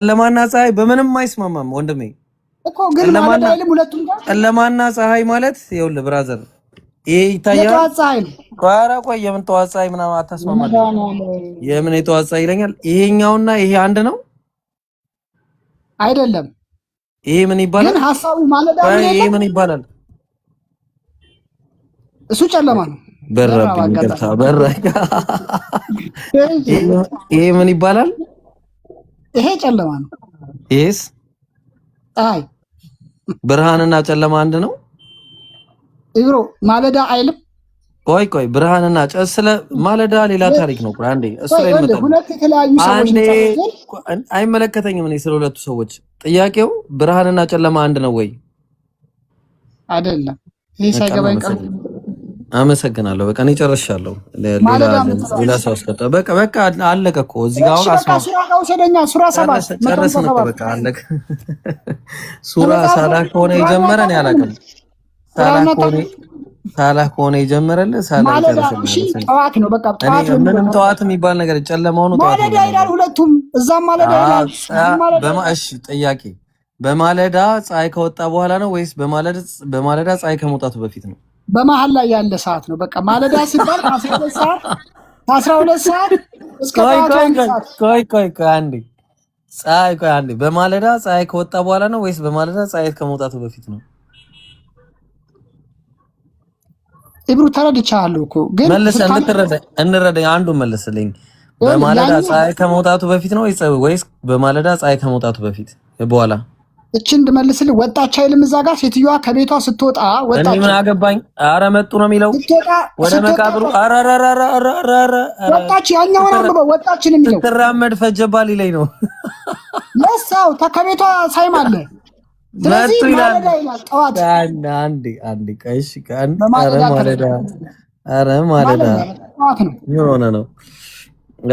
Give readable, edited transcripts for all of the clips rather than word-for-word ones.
ጨለማና ፀሐይ በምንም አይስማማም ወንድሜ እኮ ግን ማለዳ አይልም ሁለቱም ጋር። ጨለማና ፀሐይ ማለት ይኸውልህ brother፣ ይሄ ይታያል። የጠዋት ፀሐይ ነው። ኧረ ቆይ የምን ጠዋት ፀሐይ ምናምን አታስማማልኝ። የምን የጠዋት ፀሐይ ይለኛል። ይሄኛውና ይሄ አንድ ነው አይደለም። ይሄ ምን ይባላል? ግን ሐሳቡ ማለዳ ምን ይሄ ምን ይባላል? እሱ ጨለማ ነው። በራብኝ፣ ይቅርታ በራ። ይሄ ምን ይባላል? ይሄ ጨለማ ነው። ይሄስ ፀሐይ። ብርሃንና ጨለማ አንድ ነው? ኢብሮ ማለዳ አይልም። ቆይ ቆይ፣ ብርሃንና ስለ ማለዳ ሌላ ታሪክ ነው። ቆይ አንዴ እሱ ላይ እንመጣለን። ሁለት የተለያዩ ሰዎች አይመለከተኝም እኔ ስለ ሁለቱ ሰዎች። ጥያቄው ብርሃንና ጨለማ አንድ ነው ወይ? አይደለም። ይሄ ሳይገባኝ ቀርቶ አመሰግናለሁ። በቃ እኔ ጨርሻለሁ። ሌላ ሰው አስቀጣ። በቃ በቃ አለቀ እኮ እዚህ ጋር አሁን አስማ ሱራ ጋር ውሰደኛ። ሱራ 7 ጨረስን እኮ በቃ አለቀ። ሱራ ሳላ ከሆነ የጀመረ እኔ አላውቅም። ሳላ ከሆነ የጀመረልህ ሳላ ይጨርስልህ። ጠዋት ነው በቃ ጠዋት ነው። ምንም ጠዋት የሚባል ነገር ጨለማው ነው። ጠዋት ማለዳ ይላል ሁለቱም፣ እዛም ማለዳ ይላል። እሺ ጥያቄ፣ በማለዳ ፀሐይ ከወጣ በኋላ ነው ወይስ በማለዳ ፀሐይ ከመውጣቱ በፊት ነው? በመሀል ላይ ያለ ሰዓት ነው። በቃ ማለዳ ሲባል ከ12 ሰዓት ከ12 ሰዓት እስከ ጠዋቱ 1 ሰዓት። ቆይ ቆይ ቆይ አንዴ ፀሐይ ቆይ አንዴ፣ በማለዳ ፀሐይ ከወጣ በኋላ ነው ወይስ በማለዳ ፀሐይ ከመውጣቱ በፊት ነው? ኢብሩ ተረድቻለሁ እኮ ግን መልሰህ እንድትረዳኝ እንረዳኝ፣ አንዱን መልስልኝ። በማለዳ ፀሐይ ከመውጣቱ በፊት ነው ወይስ በማለዳ ፀሐይ ከመውጣቱ በፊት በኋላ? እችን እንድመልስልህ ወጣች አይልም እዛ ጋር ሴትዮዋ ከቤቷ ስትወጣ ወጣች። እኔ ምን አገባኝ? አረ መጡ ነው የሚለው ወደ መቃብሩ። አረ አረ አረ አረ አረ ወጣች። ያኛውን አንብበው ወጣች ነው የሚለው። ስትራመድ ፈጀባ ሊለኝ ነው። ለሳው ከቤቷ ሳይም አለ። ስለዚህ ማለዳ ይላል ጠዋት። አንዴ አንዴ ቀሽ ቀን አረ ማለዳ አረ ማለዳ ጠዋት ነው። ምን ሆነ ነው?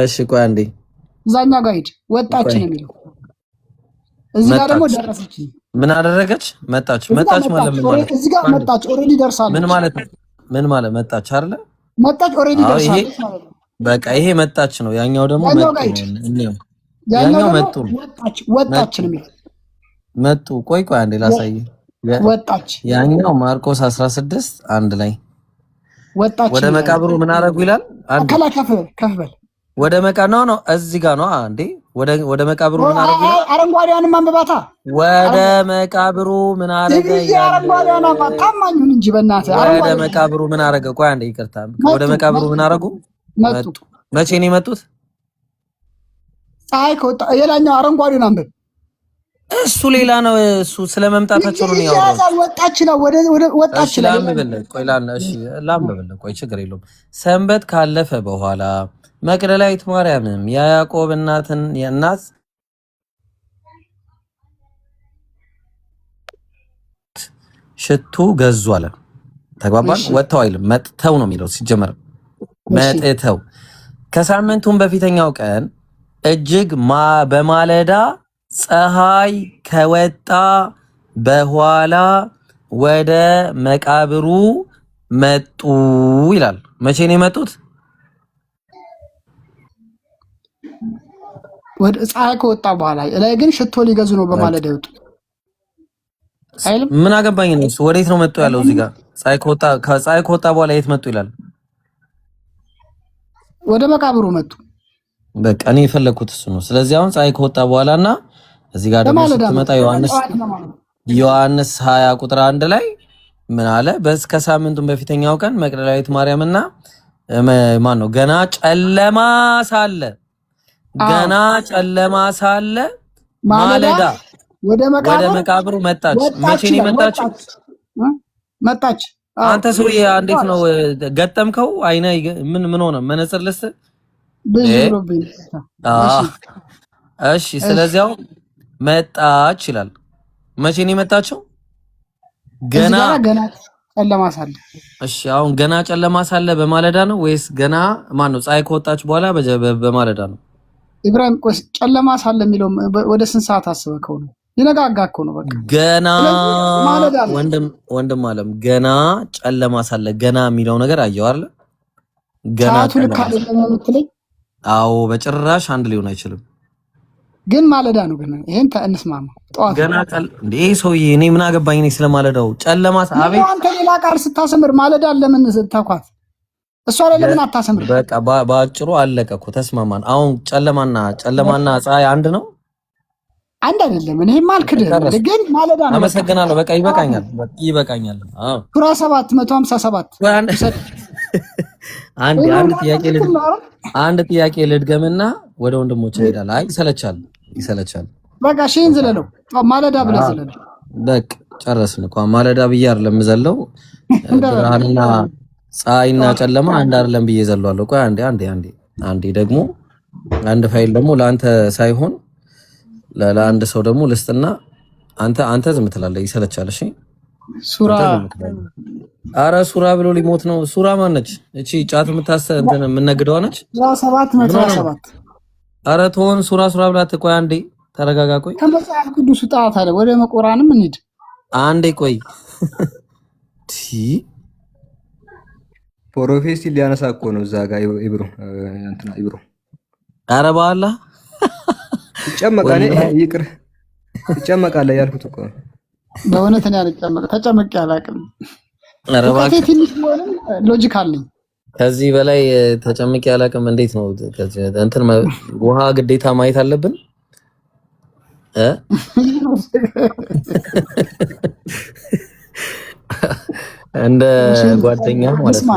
እሺ ቆይ አንዴ እዛኛው ጋር ሂድ። ወጣች ነው የሚለው እዚህ ጋር ደግሞ ደረሰች። ምን አደረገች? መጣች። መጣች ማለት ምን ማለት? እዚህ ጋር መጣች፣ already ደርሳለች። ምን ማለት ነው? ምን ማለት መጣች አይደለ? መጣች፣ already ደርሳለች ማለት ነው። በቃ ይሄ መጣች ነው። ያኛው ደግሞ መጡ ነው። ያኛው መጡ ነው። ወጣች፣ ወጣች ነው የሚለው መጡ። ቆይ ቆይ አንዴ ላሳይ። ወጣች። ያኛው ማርቆስ 16 አንድ ላይ ወጣች። ወደ መቃብሩ ምን አደረጉ ይላል። አንድ ከላይ ከፍ ከፍ በል ወደ መቃ ነው ነው እዚህ ጋር ነው። አንዴ ወደ መቃብሩ ምን አደረገ? አረንጓዴዋንም አንብባታ። ወደ መቃብሩ ምን አደረገ? አረንጓዴዋን አንብባ። ታማኙን እንጂ በእናትህ። ወደ መቃብሩ ምን አደረገ? ቆይ አንዴ ይቅርታ። ወደ መቃብሩ ምን አደረጉ? መጡ። መቼ ነው የመጡት? ፀሐይ ከወጣ። የላኛው አረንጓዴውን አንብብ። እሱ ሌላ ነው። እሱ ስለመምጣታቸው ነው ያወራው። ወጣች ነው ወደ ወጣች ነው። ላንብብልህ። ቆይ እሺ ላንብብልህ። ቆይ ችግር የለውም። ሰንበት ካለፈ በኋላ መቅደላዊት ማርያምም የያዕቆብ እናትን እናት ሽቱ ገዙ አለ። ተግባባን። ወጥተው አይልም መጥተው ነው የሚለው። ሲጀመር መጥተው ከሳምንቱም በፊተኛው ቀን እጅግ በማለዳ ፀሐይ ከወጣ በኋላ ወደ መቃብሩ መጡ ይላል። መቼ ነው የመጡት? ወደ ፀሐይ ከወጣ በኋላ ላይ ግን ሽቶ ሊገዙ ነው በማለዳ የወጡት አይልም። ምን አገባኝ ነው እሱ። ወዴት ነው መጡ ያለው? እዚህ ጋር ፀሐይ ከወጣ ከፀሐይ ከወጣ በኋላ የት መጡ ይላል? ወደ መቃብሩ መጡ። በቃ እኔ የፈለኩት እሱ ነው። ስለዚህ አሁን ፀሐይ ከወጣ በኋላና እዚህ ጋር ደግሞ ስትመጣ ዮሐንስ 20 ቁጥር 1 ላይ ምን አለ? በስከ ሳምንቱን በፊተኛው ቀን መቅደላዊት ማርያምና ማን ነው ገና ጨለማ ሳለ ገና ጨለማ ሳለ ማለዳ ወደ መቃብሩ መጣች። መቼ ነው የመጣችው? መጣች። አንተ ሰውዬ እንዴት ነው ገጠምከው? አይነ ምን ምን ሆነ? መነጽር ልስጥ? እሺ፣ ስለዚያው መጣች ይላል። መቼ ነው የመጣችው? ገና ገና ጨለማ ሳለ። እሺ፣ አሁን ገና ጨለማ ሳለ በማለዳ ነው ወይስ ገና ማን ነው ፀሐይ ከወጣች በኋላ በማለዳ ነው? ኢብራሂም ቆይ፣ ጨለማ ሳለ የሚለው ወደ ስንት ሰዓት አስበከው ነው? ይነጋጋ እኮ ነው። በቃ ገና ወንድም ወንድም አለም ገና ጨለማ ሳለ ገና የሚለው ነገር አየው አይደል? ገና ሰዓቱ ልክ አይደለም የምትለኝ? አዎ፣ በጭራሽ አንድ ሊሆን አይችልም። ግን ማለዳ ነው። ግን ይሄን እንስማማ። ጠዋት ገና ጨል እንዴ ሰውዬ፣ እኔ ምን አገባኝ? እኔ ስለማለዳው ጨለማ አቤት። አንተ ሌላ ቃል ስታሰምር ማለዳ ለምን ተኳት? እሷ ላይ ለምን አታሰምር? በቃ በአጭሩ አለቀ እኮ ተስማማን። አሁን ጨለማና ፀሐይ አንድ ነው? አንድ አይደለም። እኔም አልክድህም፣ ግን ማለዳ ነው። አመሰግናለሁ። በቃ ይበቃኛል፣ ይበቃኛል። አዎ ሱራ 7 157። አንድ ጥያቄ ልድገምና ወደ ወንድሞች እንሄዳለን። አይ ይሰለቻል፣ ይሰለቻል። በቃ ሺህን ዝለለው፣ ማለዳ ብለህ ዝለለው። በቃ ጨረስን እኮ። ማለዳ ብዬ አይደለም የምዘለው፣ ብርሃንና ፀሐይና ጨለማ አንድ አይደለም ብዬ ዘለዋለሁ። ቆይ አንዴ አንዴ አንዴ አንዴ ደግሞ አንድ ፋይል ደግሞ ለአንተ ሳይሆን ለአንድ ሰው ደግሞ ልስጥና አንተ ዝም ትላለህ። ይሰለቻል። እሺ ሱራ አረ ሱራ ብሎ ሊሞት ነው። ሱራ ማነች? እቺ ጫት የምታሰ እንትን የምነግደዋ ነች። ሱራ 7 107። አረ ተወን። ሱራ ሱራ ብላ ቆይ አንዴ ተረጋጋ። ቆይ ከመጽሐፍ ቅዱስ ውጣ ታዲያ ወደ መቆራንም እንሂድ። አንዴ ቆይ። Prophecy ሊያነሳ እኮ ነው እዛ ጋር ኢብሮ እንትና ኢብሮ። አረ በአላህ ይጨመቃል። ይቅር ይጨመቃል ያልኩት እኮ ነው። በእውነት እኔ አልጨመቅም፣ ተጨምቄ አላውቅም። እውቀቴ ትንሽ ቢሆንም logic አለኝ። ከዚህ በላይ ተጨምቄ አላውቅም። እንዴት ነው እንትን ውሃ ግዴታ ማየት አለብን? እንደ ጓደኛ ማለት ነው።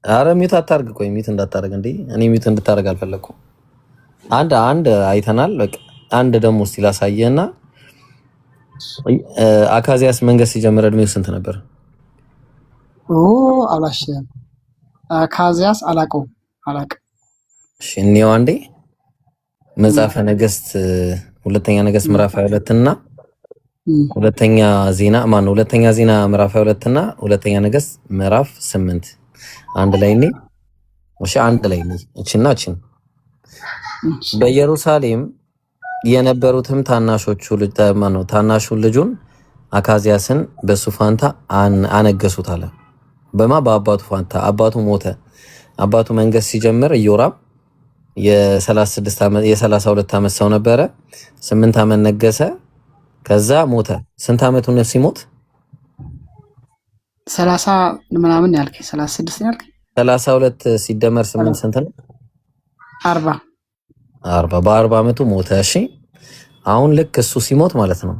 አረ mute አታርግ። ቆይ mute እንዳታርግ እንዴ! እኔ mute እንድታርግ አልፈለኩም። አንድ አንድ አይተናል። በቃ አንድ ደግሞ እስቲ ላሳየና፣ አካዚያስ መንገስ ሲጀምር እድሜው ስንት ነበር? ኦ አላሽም። አካዚያስ አላውቀውም፣ አላውቅም። እሺ እንየው አንዴ። መጽሐፈ ነገስት ሁለተኛ ነገስት ምዕራፍ 22 እና ሁለተኛ ዜና ማነው? ሁለተኛ ዜና ምዕራፍ 22 እና ሁለተኛ ነገስት ምዕራፍ 8 አንድ ላይ እኔ እሺ፣ አንድ ላይ እኔ እቺና እቺን። በኢየሩሳሌም የነበሩትም ታናሾቹ ልጅ ማነው? ታናሹን ልጁን አካዚያስን በሱ ፋንታ አነገሱት አለ። በማ በአባቱ ፋንታ። አባቱ ሞተ። አባቱ መንገስ ሲጀምር ኢዮራም የ36 ዓመት የ32 ዓመት ሰው ነበረ። 8 ዓመት ነገሰ። ከዛ ሞተ። ስንት ዓመቱ ነው ሲሞት? 30 ምናምን ያልከኝ፣ 36 ያልከኝ። 32 ሲደመር 8 ስንት ነው? 40። 40። በ40 ዓመቱ ሞተ። እሺ አሁን ልክ እሱ ሲሞት ማለት ነው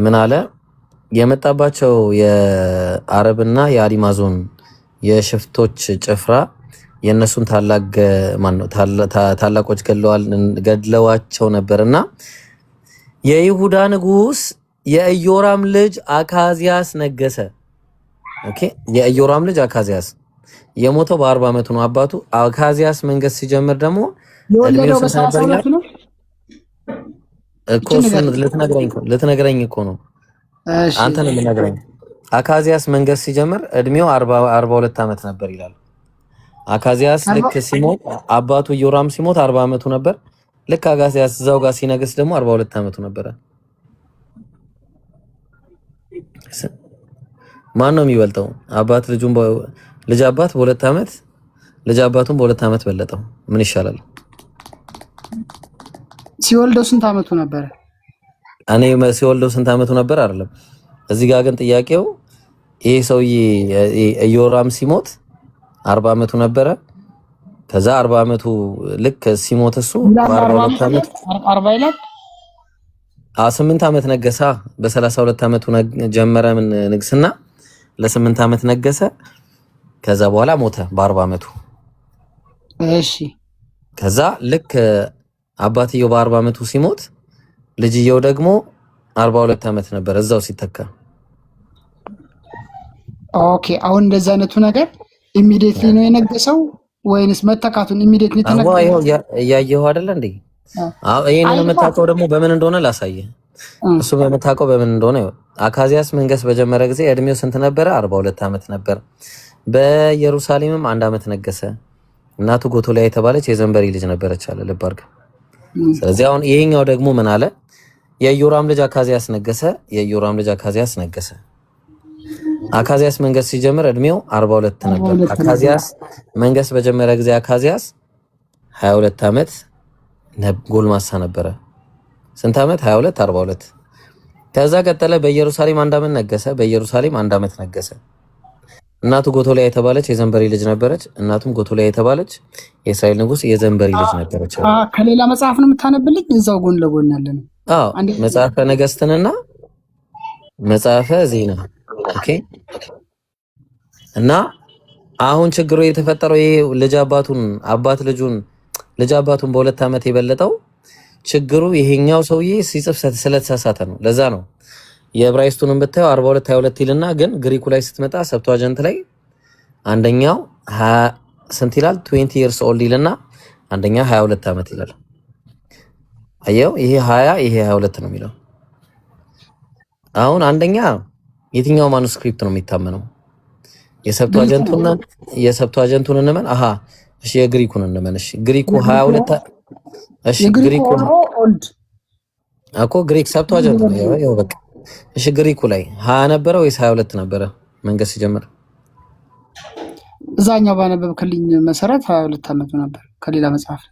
ምን አለ? የመጣባቸው የአረብና የአሊማዞን የሽፍቶች ጭፍራ የእነሱን ታላቆች ገድለዋቸው ነበርና የይሁዳ ንጉስ የኢዮራም ልጅ አካዚያስ ነገሰ። Okay፣ የኢዮራም ልጅ አካዚያስ የሞተው በ40 ዓመቱ ነው። አባቱ አካዚያስ መንገስ ሲጀምር ደግሞ የወለደው በ32 ነው እኮ። እሱን ልትነግረኝ እኮ ነው። አንተ ነው የምነግረኝ። አካዚያስ መንገስ ሲጀምር እድሜው 42 ዓመት ነበር ይላል። አካዚያስ ልክ ሲሞት፣ አባቱ ኢዮራም ሲሞት 40 ዓመቱ ነበር። ልክ አካዚያስ እዛው ጋር ሲነግስ ደግሞ 42 ዓመቱ ነበረ። ማን ነው የሚበልጠው? አባት ልጁን ልጅ አባት በሁለት ዓመት ልጅ አባቱን በሁለት ዓመት በለጠው። ምን ይሻላል? ሲወልደው ስንት ዓመቱ ነበረ? እኔ ሲወልደው ስንት ዓመቱ ነበር አይደለም። እዚህ ጋር ግን ጥያቄው ይሄ ሰውዬ ኢዮራም ሲሞት 40 ዓመቱ ነበረ። ከዛ 40 ዓመቱ ልክ ሲሞት እሱ በ42 ዓመቱ 40 ይላል። 8 ዓመት ነገሳ። በ32 ዓመቱ ጀመረ ምን ንግስና፣ ለ8 ዓመት ነገሰ። ከዛ በኋላ ሞተ በ40 ዓመቱ። እሺ ከዛ ልክ አባትየው በ40 ዓመቱ ሲሞት ልጅየው ደግሞ 42 ዓመት ነበር እዛው ሲተካ። Okay፣ አሁን እንደዚህ አይነቱ ነገር immediately ነው የነገሰው ወይንስ መተካቱን immediately ተነገረ? እያየኸው አይደለ እንዴ? ይሄንን የምታውቀው ደግሞ በምን እንደሆነ ላሳየህ። እሱ በምታውቀው በምን እንደሆነ፣ አካዚያስ መንገስ በጀመረ ጊዜ እድሜው ስንት ነበረ? 42 ዓመት ነበር። በኢየሩሳሌምም አንድ ዓመት ነገሰ። እናቱ ጎቶሊያ የተባለች የዘንበሪ ልጅ ነበረች አለ። ልብ አድርገህ። ስለዚህ አሁን ይሄኛው ደግሞ ምን አለ? የኢዮራም ልጅ አካዚያስ ነገሰ። የኢዮራም ልጅ አካዚያስ ነገሰ። አካዚያስ መንገስ ሲጀምር እድሜው 42 አርባ ነበር። ሁለት ነበር። አካዚያስ መንገስ በጀመረ ጊዜ አካዚያስ 22 ዓመት ጎልማሳ ነበረ። ስንት ዓመት? 22፣ 42። ከዛ ቀጠለ። በኢየሩሳሌም አንድ ዓመት ነገሰ። በኢየሩሳሌም አንድ ዓመት ነገሰ። እናቱ ጎቶሊያ የተባለች የዘንበሪ ልጅ ነበረች። እናቱም ጎቶሊያ የተባለች የእስራኤል ንጉሥ የዘንበሪ ልጅ ነበረች። ከሌላ መጽሐፍ ነው የምታነብልኝ? እዛው ጎን ለጎን ያለ ነው። አዎ፣ አንዴ መጽሐፈ ነገስትንና መጽሐፈ ዜና። Okay። እና አሁን ችግሩ የተፈጠረው ይሄ ልጅ አባቱን አባት ልጁን ልጅ አባቱን በ2 ዓመት የበለጠው ችግሩ ይሄኛው ሰውዬ ሲጽፍ ስለተሳሳተ ነው። ለዛ ነው የዕብራይስጡንም ብታየው 42 22 ይልና ግን ግሪኩ ላይ ስትመጣ Septuagint ላይ አንደኛው ስንት ይላል? 20 years old ይልና አንደኛው 22 ዓመት ይላል። አየው፣ ይሄ 20 ይሄ 22 ነው የሚለው። አሁን አንደኛ የትኛው manuscript ነው የሚታመነው? ግሪኩ። የ Septuagint ኡን የ Septuagint ኡን እንመን። አሃ እሺ፣ የግሪኩን እንመን። እሺ ግሪኩ የግሪኩ 22፣ እሺ የግሪኩ ግሪኩ old እኮ ግሪክ Septuagint ነው። ያው በቃ እሺ፣ ግሪኩ ላይ 20 ነበረ ወይስ 22 ነበረ መንገስ ሲጀምር? እዛኛው ባነበብክልኝ መሰረት 22 ዓመቱ ነበር ከሌላ መጽሐፍ።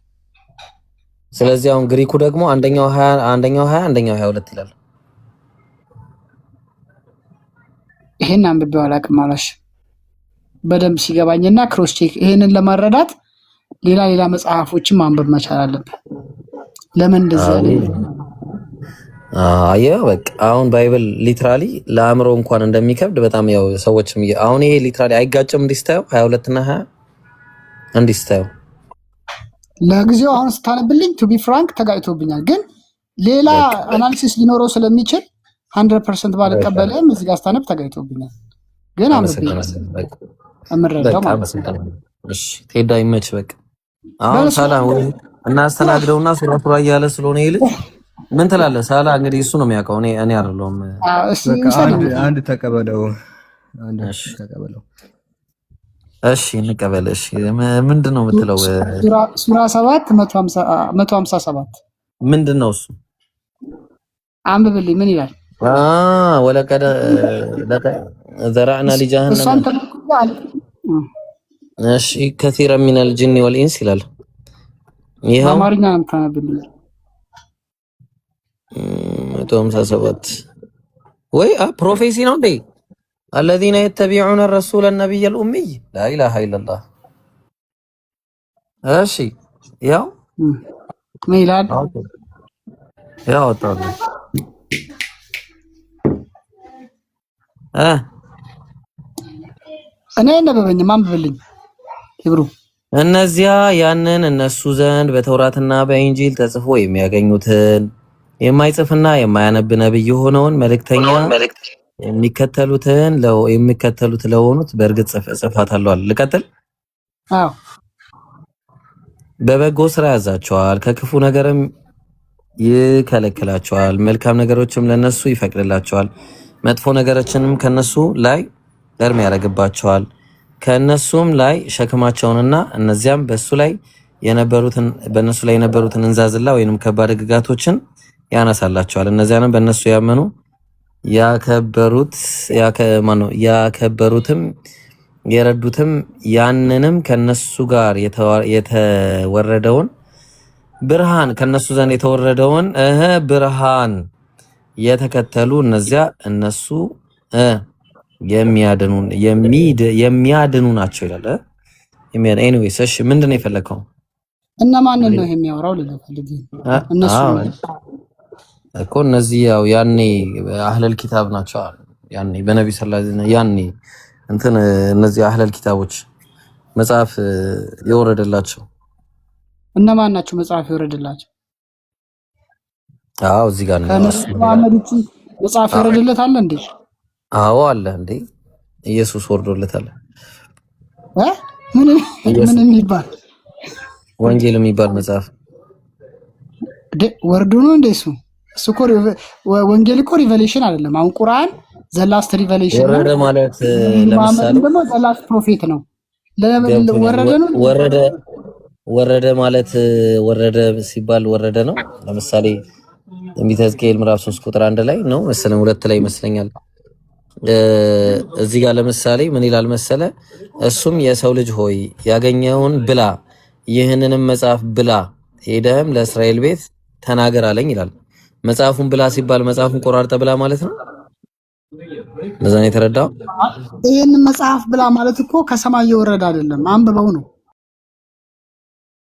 ስለዚህ አሁን ግሪኩ ደግሞ አንደኛው 20 አንደኛው 20 አንደኛው 22 ይላል። ይሄን አንብቤው አላውቅም አላሽ በደንብ ሲገባኝና cross check ይሄንን ለመረዳት ሌላ ሌላ መጽሐፎችን ማንበብ መቻል አለብህ። ለምን እንደዚህ ያለ? አየህ በቃ አሁን Bible literally ለአእምሮ እንኳን እንደሚከብድ በጣም ያው ሰዎችም አሁን ይሄ literally አይጋጭም። እንዲህ ስታየው 22 እና 20 እንዲህ ስታየው ለጊዜው አሁን ስታነብልኝ to be frank ተጋጭቶብኛል፣ ግን ሌላ analysis ሊኖረው ስለሚችል 100% ባልቀበልም እዚህ ጋር ስታነብ ተጋጭቶብኛል፣ ግን አንብቤ የምረዳው ማለት ነው። እሺ ቴዳ ይመች። በቃ አሁን ሳላ ወይ እናስተናግደውና ሱራ ሱራ እያለ ስለሆነ ይልቅ ምን ትላለህ ሳላ? እንግዲህ እሱ ነው የሚያውቀው፣ እኔ አይደለሁም። አንድ ተቀበለው፣ አንድ ተቀበለው። እሺ እንቀበል። እሺ ምንድን ነው የምትለው? ሱራ 7 157። ምንድን ነው እሱ? አንብብልኝ። ምን ይላል? ولقد ذرأنا لجهنم እሷን ተመርኩዞ እሺ كثيرا من الجن والإنس ይላል። ይኸው በአማርኛ ነው የምታነብልኝ። 157 ወይ prophecy ነው እንዴ? الذين يتبعون الرسول النبي الأمي لا إله إلا الله። እሺ ያው ምን ይላል? ያው ወጣሁ እ እኔ አይነበበኝም፣ አንብብልኝ ሂብሩ። እነዚያ ያንን እነሱ ዘንድ በተውራትና በኢንጂል ተጽፎ የሚያገኙትን የማይጽፍና የማያነብ ነብይ የሆነውን መልእክተኛ የሚከተሉትን የሚከተሉት ለሆኑት በእርግጥ ጽፋታለሁ አለ። ልቀጥል? አዎ። በበጎ ስራ ያዛቸዋል፣ ከክፉ ነገርም ይከለክላቸዋል። መልካም ነገሮችም ለነሱ ይፈቅድላቸዋል፣ መጥፎ ነገሮችንም ከነሱ ላይ እርም ያደርግባቸዋል። ከነሱም ላይ ሸክማቸውንና እነዚያም በሱ ላይ የነበሩትን በእነሱ ላይ የነበሩትን እንዛዝላ ወይንም ከባድ ግጋቶችን ያነሳላቸዋል። እነዚያንም በእነሱ ያመኑ ያከበሩት ያከማነው ያከበሩትም የረዱትም ያንንም ከነሱ ጋር የተወረደውን ብርሃን ከነሱ ዘንድ የተወረደውን ብርሃን የተከተሉ እነዚያ እነሱ የሚያድኑ ናቸው ይላል። Anyways እሺ፣ ምንድን ነው የፈለግከው? እና ማንን ነው የሚያወራው? ልልህ ፈልጌ እነሱ እኮ እነዚህ ያው ያኔ አህለል ኪታብ ናቸው። ያኔ በነቢ ሰለላሁ ዐለይሂ ያኔ እንትን እነዚህ አህለል ኪታቦች መጽሐፍ የወረደላቸው። እነማን ናቸው? መጽሐፍ የወረደላቸው? አዎ እዚህ ጋር ነው። ከነብዩ መሐመድ ውጪ መጽሐፍ የወረደለት አለ እንዴ? አዎ አለ እንዴ፣ ኢየሱስ ወርዶለታል። እ ምን ምን የሚባል? ወንጌል የሚባል መጽሐፍ። ወርዶ ነው እንዴ? እሱ እኮ ወንጌል እኮ revelation አይደለም። አሁን ቁርአን the last revelation ነው። ወረደ ማለት ለምሳሌ ደግሞ the last prophet ነው። ወረደ ነው። ወረደ ወረደ ማለት ወረደ ሲባል ወረደ ነው። ለምሳሌ ትንቢተ ሕዝቅኤል ምዕራፍ 3 ቁጥር 1 ላይ ነው መሰለኝ፣ 2 ላይ ይመስለኛል። እዚህ ጋር ለምሳሌ ምን ይላል መሰለ? እሱም የሰው ልጅ ሆይ ያገኘኸውን ብላ፣ ይህንንም መጽሐፍ ብላ፣ ሄደህም ለእስራኤል ቤት ተናገር አለኝ ይላል። መጽሐፉን ብላ ሲባል መጽሐፉን ቆራርጠ ብላ ማለት ነው። እንደዛ ነው የተረዳው። ይህንን መጽሐፍ ብላ ማለት እኮ ከሰማይ የወረደ አይደለም፣ አንብበው ነው።